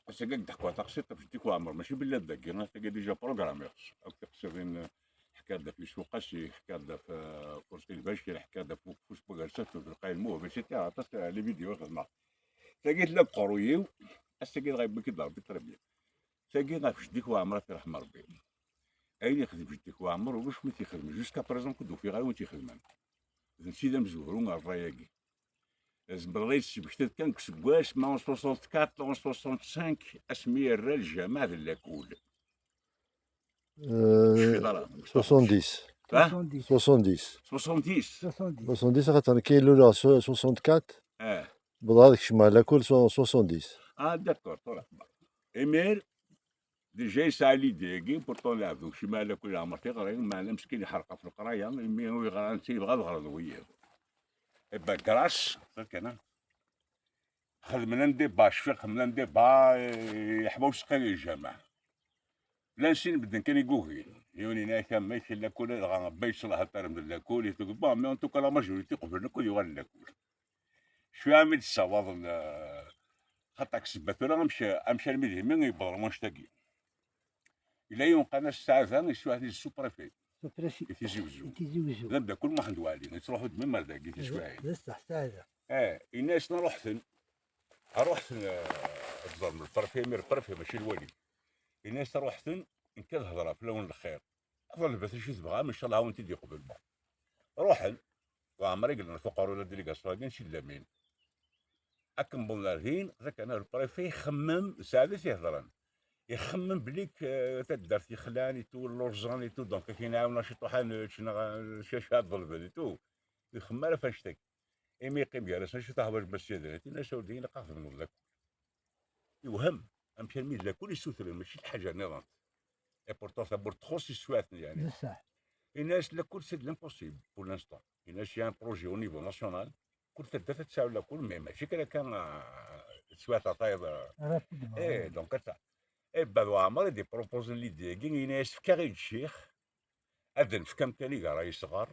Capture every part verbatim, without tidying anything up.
Ass-agi ad d-ḥkuɣ taqsiṭ ɣef Jeddi-k Waɛmer, mačči belli ad d-agi, ass-agi déjà programmiɣ-tt. Akk tiqsiḍin, eh, ḥkiɣ-d ɣef Yusuf Uqasi, ḥkiɣ-d ɣef, eh, Furṣi Lbacir, ḥkiɣ-d ɣef Ukeffus Bugarsat, Belqay Lmuheb, et cetera. Aṭas, eh, les vidéos i xedmeɣ. Tagi tella deg uqerruy-iw, ass-agi dɣa yewwi-k-id Rebbi très bien. Tagi ɣef Jeddi-k Waɛmer, ad t-iṛḥem Rebbi. Ayen yexdem Jeddi-k Waɛmer, ulac win t-ixedmen. Jusqu'à présent, ur d-ufiɣ ara win t-ixedmen. D netta i d amezwaru ɣer ṛṛay-agi. Zemreɣ ad yi-d-tesmektiḍ kan deg useggas, ma en soixante-quatre, en soixante-cinq, asmi yerra lǧameɛ d llakul. Euh, Tecfiḍ ara? soixante-dix. Ah? Soixante-dix. Soixante-dix. Soixante-dix. Soixante-dix. Soixante-dix, xaṭer nekk ilul so-, soixante-quatre, Ah. bḍa ad kecmeɣ lakul so-, soixante-dix. Ah, d'accord, tura. Imir, déjà yesɛa l'idée-agi, pourtant lɛebd ur kcim ara lakul leɛmer tiɣri, meɛna meskin iḥerq ɣef leqraya, imi ur yeɣra netta yebɣa ad ɣren wiyaḍ. Eh ben, grâce, kan, xedmen un débat, cfiɣ xedmen un débat, eh, yeḥma useqqi di lǧameɛ. Llan sin medden kan i yugin. Yiwen yenna-ak amek, lakul dɣa Rebbi yeṣleḥ ad tarem d lakul, itug, bon, mais en tout cas la majorité qeblen akk ad yuɣal lakul. Cfiɣ mi d-ssawaḍen, eh, xaṭer ssebba tura amek, amek armi d imi yewweḍ wanect-agi. Yella yiwen qqaren-as Saɛda, yesɛa sous-préfet Sous-préfet. i Tizi Wezzu. I Tizi Wezzu. D ameddakel Muḥend Waɛli, yettruḥu-d même ar dagi tiswiɛin. D ṣṣeḥ, Saɛda. Eh, yenna-yasen ruḥet-n, ruḥet-n, eh, ad ẓren le préfet, imir préfet mačči lwali. Yenna-yasen ruḥet-n, nekk ad hedreɣ fell-awen lxir. Ḍelbet acu tebɣam, ncallah ad wen-t-id-yeqbel. Bon. Ruḥen, Waɛmer i yellan ɣef uqerru la délégation-agi, mačči d lamin. Akken wwḍen ar din, d akken le préfet ixemmem, d Saɛda i t-ihedren. Ixemmem belli k-, eh, taddart yexlan et tout, lluẓen et tout, donc ad k-in-iɛawen ciṭuḥ ad nečč, neɣ, eh, caca ad ḍelben et tout. Ur ixemmem ara ɣef annect-agi. Imi yeqqim gar-asen, acu teḥwaǧem a Sidi? Yenna-as a weldi, ilaq ad xedmen lakul. Yewhem, amek armi d lakul i ssutren, mačči d lḥaǧa nniḍen. Et pourtant tawwurt txuṣṣ i teswiɛt-nni, yeɛni. D ṣṣeḥ. Yenna-as lakul c'est de l'impossible pour l'instant. Yenna-as y a un projet au niveau national, kul taddart ad tesɛu lakul, mais mačči kan akka, ah, teswiɛt tayeḍ, ah, Rapidement. Eh, donc, attends. Eh ben, Waɛmer i d-iproposen l'idée-agi, yenna-as fk-aɣ-id ccix, ad nefk amkan i gar-aɣ yesɣar,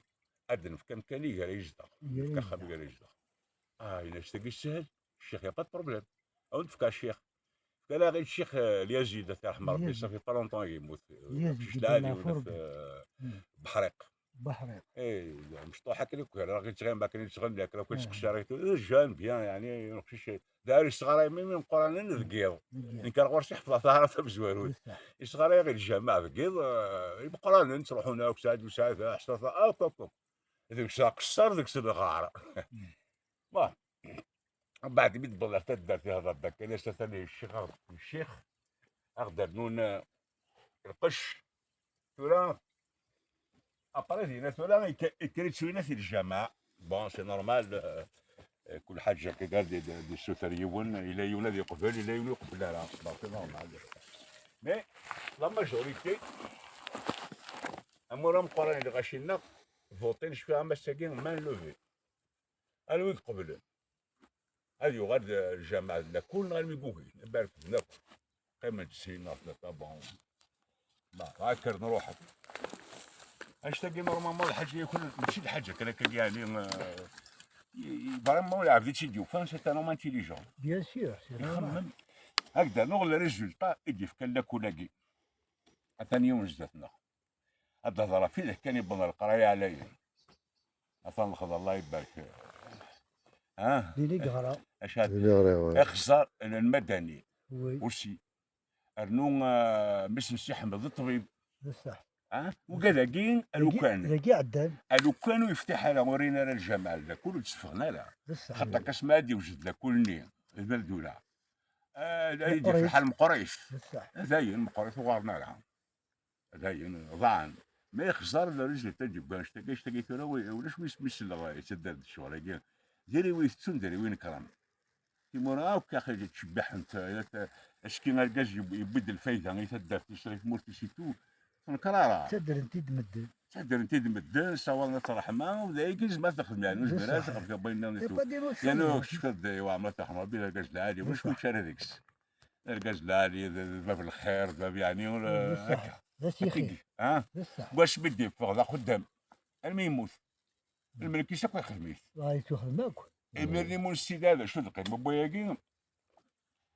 ad nefk amkan i gar-aɣ yezdeɣ. I gar-aɣ Nefk axxam i yezdeɣ. Gar-aɣ yezdeɣ. Ah, yenna-as tagi teshel, ccix, y a pas de problème. Ad wen-d-fkeɣ ccix. Fkan-aɣ-id ccix, eh, Lyazid, ad t-yerḥem Rebbi, Lyazid. Ça fait pas longtemps i yemmut. Lyazid Kečč i lɛali, Lafurbi. eh, Mm. Beḥriq. Beḥriq. Eh, mecṭuḥ akken i yuker, akken yettɣimi, akken yettɣimi, akken Mm. yettqecciṛ, et tout. D jeune bien, yeɛni, uqcic. D'ailleurs, yesɣaray même imeqqranen deg yiḍ. Deg yiḍ. Nekk ar ɣur-s iḥfeḍ taɛrabt tamezwarut. D ṣṣeḥ. Yesɣaray ɣer lǧameɛ deg yiḍ, eh, imeqqranen ttruḥun akk, Saɛid u Saɛid, Ḥsata, akk, akk, akk. Deg-s aqeṣṣer, deg-s lɣar. Mm. Bon. Mbeɛd mi d-wweḍ ɣer taddart, ihder-d akka, yenna-as atan ccix, ccix, ad aɣ-d-rnun, eh, lqecc. Tura, après, dinna tura, yekker-, yekker-itt winna si lǧameɛ. Bon, c'est normal, euh, euh, kul ḥaǧa akka, d, d, d yessuter yiwen, yella yiwen ad yeqbel, yella yiwen ur yeqbel ara. Bon, c'est normal. Mais, la majorité, amur ameqqran n lɣaci-nneɣ, votin, cfiɣ am ass-agi, main levée. Anwa i iqeblen? Ad yuɣal d lǧameɛ d lakul neɣ almi gugin, barken akk. Qqimen-d sin neɣ tlata, bon. Ma, akker nruḥen. Annect-agi, normalement, lḥaǧa yakun, mačči d lḥaǧa kan akka, yeɛni, euh, i, i, vraiment, lɛebd i tt-id-yufan, c'est un homme intelligent. Bien sûr, c'est normal. Ixemmem. Ad d-rnuɣ le résultat i d-yefkan lakul-agi. Atan yiwen zdat-neɣ. Ad d-hedreɣ ɣef widak kan yewwḍen ɣer leqraya ɛlayen. Atan lexdeɛ, Allah ibarek. Ah, Din i yeɣra. acu ad Din i ɣriɣ, ouais. Ixẓer n lmadani. Oui. Aussi. Rnu, ah, mmi-s n Si Ḥmed d ṭṭbib. D ṣṣeḥ. Ah, ugad-agi alukan. Dagi ɛeddan. Alukan ur yeftiḥ ara, ur rin ara lǧameɛ, lakul ur d-tteffɣen ara. D ṣṣeḥ. Xaṭer kas ma ad yewjed lakul-nni, d merdula. Ah, ad yeddi Meqqrit. Lḥal meqqrit. D ṣṣeḥ. Dayen, meqqrit ur ɣaren ara. Dayen, ḍaɛen. Ma ixẓer d résultat d-yewwi, annect-agi, annect-agi tura, wi-, ulac wis mi selleɣ yettaddar-d ccɣel-agi. Diri wi tettun, diri wi nekren. Timura akk, axi, ttcebbiḥent, acki argaz yewwi-, yewwi-d lfayda i taddart-is, i tmurt-is, itu, tenker ara. Ttaddren-t-id medden. Ttaddren-t-id medden, sawalen-as ṛṛeḥma, u d ayagi yezmer ad texdem, yeɛni, ur yezmir ara ad texdem wayen-nniḍen, C'est itu. pas des notions. Yeɛni, ur kecfeḍ, i Waɛmer Taḥma, Rebbi d argaz lɛali, ulac win ara deg-s. D argaz lɛali, d, d bab lxir, d bab, yeɛni, ur, D ṣṣeḥ. akka. D asixi. Ha? D ṣṣeḥ. Wasmi d-yeffeɣ d axeddam, armi yemmut. Lmelk-is akk ixdem-it. Ay, tuxdem akk. Imir-nni mun sida d acu d qima n wayagi?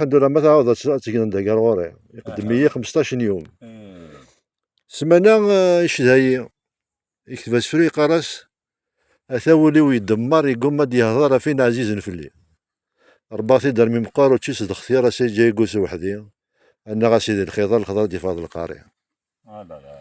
lḥemdullah, ma tɛawdeḍ ad tt-, ad tegneḍ dagi ar ɣur-i. Iqeddem-iyi xmesṭac n yum. Ssmana, eh, icedha-yi. Ikteb asefru, yeqqar-as: "Ata wul-iw yedemmer, yeggumma ad d-yehder ɣef win ɛzizen fell-i. Rebbaɣ-t-id armi meqqer, učči s dextir, ass-a yeǧǧa-yi s weḥd-i. Annaɣ a sidi lxiḍer, lxeḍra d-yeffeɣ d lqari." Ah, la, la.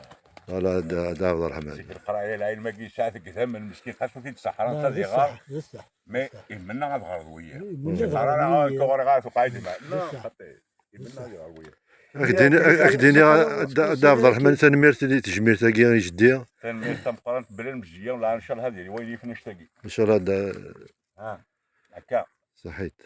Ala, d, d Ɛebd Ṛṛeḥman. Seg leqraya, lɛilm-agi yesɛa-t deg idammen, meskin, xas ur t-id-ṣeḥḥren, Ah, ad d iɣer. Ṣṣeḥ, d ṣṣeḥ. Mais imenna ad ɣer d wiyi. Imenna ad ɣer d wiyi. Ur ɣriɣ ara tuqɛid, ma, d ṣṣeḥ. Xaṭi. Imenna ad iɣer wiyi. Ad k-d-ini-, ad k-d-iniɣ, a Dda, a Dda Ɛebd Ṛṛeḥman, tanemmirt di tejmilt-agi i jeddi. Tanemmirt tameqqrant, bla lemzeyya, la, ncallah ad yili wayen yifen annect-agi. Ncallah, da. Ah, akka. Ṣaḥit.